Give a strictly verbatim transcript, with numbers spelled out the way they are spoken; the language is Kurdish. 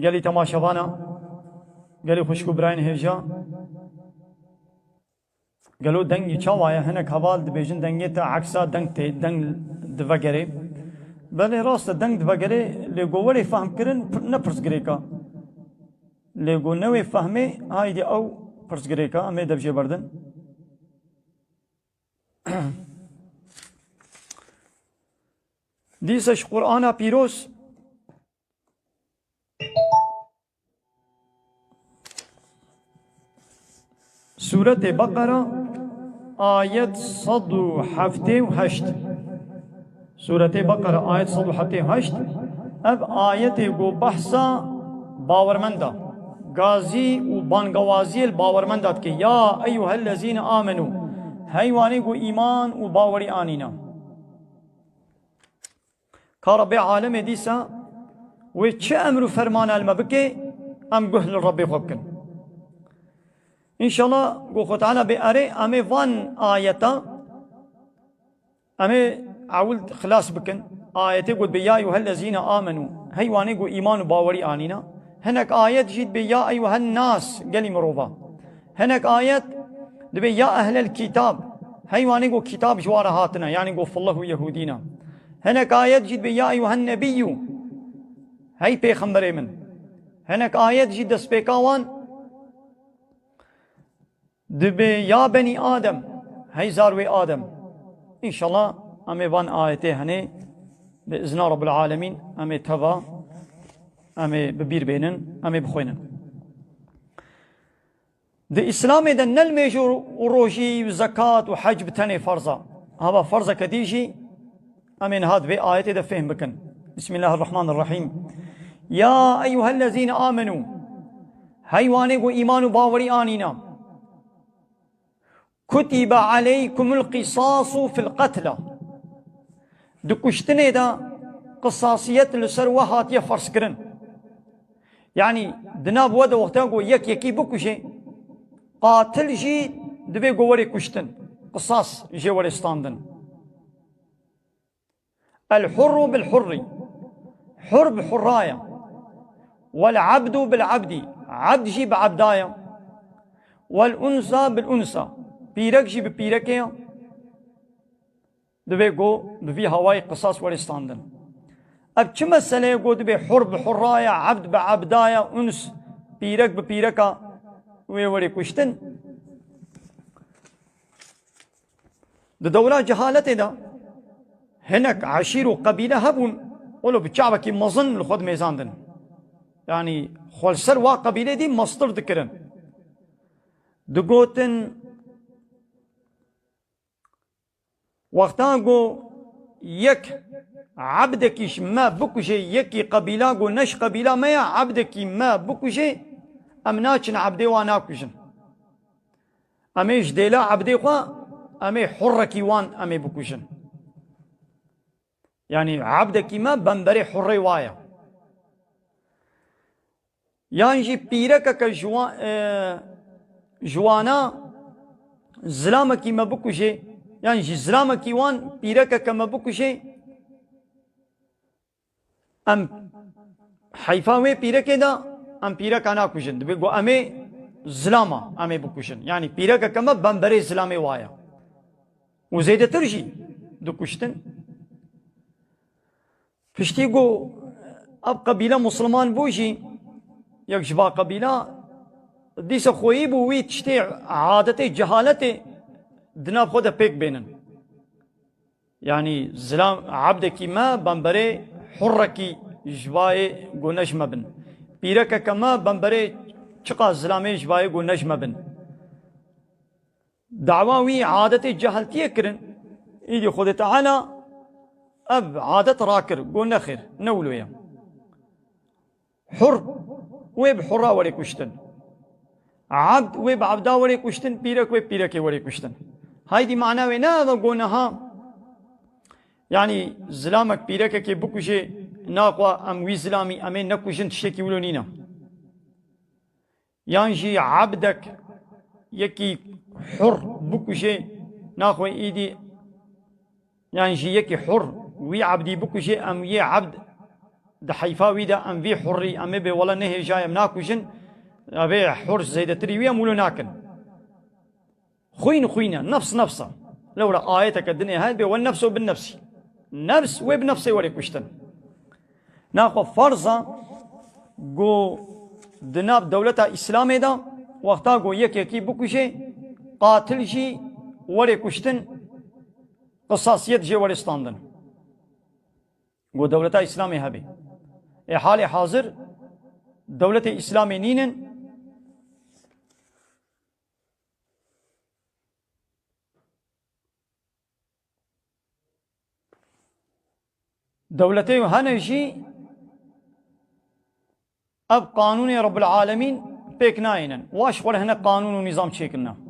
Gelî temaşevana, gelî xwişk û birayên hêja. Gelo dengî çawa ye? Hinek heval dibêjin dengê te eksa deng tê, deng divegerê. Belê rast e, deng divegerê, lê go werê fehm kirin, pir-, ne pirsgirêk e. Lê go newê fehmê, haydî ew pirsgirêk e, em ê dev jê berdin. Dîsa ji Qur'ana Pîroz, Sûretê Beqera, ayet sed û heftê û heşt. Sûretê Beqera, ayet sed û heftê û heşt. Ev ayetê ku behsa bawermenda, gazî û bangewaziyê li bawermenda dike. Ya eyyuhellezîne amenû. Hey wanê ku îman û bawerî anîne. Ka Rebbê alemê dîsa wê çi emr û fermana li me bike, em guh li Rebbê xwe bikin. Înşallah, go Xwe Teala bê erê, em ê van ayeta, em ê ewil xilas bikin. Ayetê got bê, "Ya eyyuhellezîne amenû", hey wanê go îman û bawerî anîna. Hinek ayet jî dibê, "Ya eyyuhen nas", gelî mirova. Hinek ayet dibê, "Ya ehlel kitab", hey wanê go kitab ji wan re hatine, yanî go fillah û yehûdî ne. Hinek ayet jî dibê, "Ya eyyuhen nebiyyû", hey pêxemberê min. Hinek ayet jî destpêka wan dibê, "Ya benî Adem", hey zarwê Adem. Înşallah em ê van ayetê henê bi izna Rabbil Alemîn em ê teva, em ê bi bîr bênin, em ê bixwînin. Di Îslamê de ne nimêj û rojî û zekat û hec bi tenê ferz e. Hava ferzeke dî jî em ê niha di vê ayetê de fêhm bikin. Bismillahirrahmanirrahîm. Ya eyyuhellezîne amenû. Hey wanê ku îman û bawerî anîna. Kutibe aleykumul qisasu fil qetla. Di kuştinê de qisasiyet li ser we hatiye ferz kirin. Yanî di nav we de wexta ku yek yekî bikuje, qatil jî divê ku werê kuştin. Qisas jê werê standin. El hurru bil hurri. Hur bi hurra ye. Wel abdu bil abdi. Abd jî bi abda ye. Wel unsa bil unsa. Pîrek jî bi pîrekê ye. Divê ku bi vî hawayî qisas werê standin. Ev çi mesele ye ku divê hur bi hurra ye, abd bi abda ye, uns, pîrek bi pîreka wê werê kuştin? Di dewra cehaletê de hinek eşîr û qebîle hebûn, wilo bi çavekî mezin li xwe dimêzandin. Yanî xwe li ser wa qebîlê dî mestir dikirin. Digotin, wexta ku yek ebdekî ji me bikuje, yekî qebîla ku ne ji qebîla me ye, ebdekî me bikuje, em naçin ebdê wan nakujin. Em ê ji dêla ebdê xwe, em ê hurrekî wan em ê bikujin. Yanî ebdekî me bemberê hurrê wa ye. Yan jî pîrekeke ji wan, e, ji wana zilamekî me bikujê, yan jî zilamekî wan pîrekeke me bikujê, em heyfa wê pîrekê de, em pîreka nakujin. Dibê ku em ê zilama, em ê bikujin. Yanî pîrekeke me bemberê zilamê wa ye. Û zêdetir jî dikuştin. Piştî ku ev qebîle Musliman bû jî, yek ji va qebîla, dîsa xweyî bû wî tiştê adetê cehaletê di nav xwe de pêk bênin. Yanî zilam, ebdekî me bemberê hurrekî ji vayê ku ne ji me bin. Pîrekeke me bemberê çiqa zilamê ji vayê ku ne ji me bin. Dawa wî adetê cehiltiyê kirin, îdî Xwedê Teala ev adet rakir, got, "Nexêr, ne wilo ye." Hur wê bi hurra werê kuştin. Abd wê bi abda werê kuştin, pîrek wê pîrekê werê kuştin. Haydî mana wê ne ev e, got, "Niha, yanî zilamek pîrekekê bikujê, naxwe em wî zilamî em ê nekujin, tiştekî wilo nîne." Yan jî ebdek yekî hur bikujê, naxwe îdî, yan jî yekî hur wî ebdî bikujê, em yê ebd Di heyfa wî de em vî hurrî, em ê bê wele nehêjaye, em nakujin, evê hur zêdetirî wî em wilo nakin. Xwîn xwîn e, nefs nefs e. Lewra ayeteke dinê heye bê we nefso bin nefsî. Nefs wê bi nefsê werê kuştin. Naxwe farz e ku di nav dewleta Îslamê de wexta ku yekekî bikujê, qatil jî werê kuştin, qisasiyet jê werê standin. Ku dewleta Îslamê hebe. Ê halê hazir dewletê Îslamê nînin. Dewletê hene jî ev qanûnê Rebbil Alemîn pêk nayênin. Wa ji xwe re hene qanûn û nîzam çêkirine.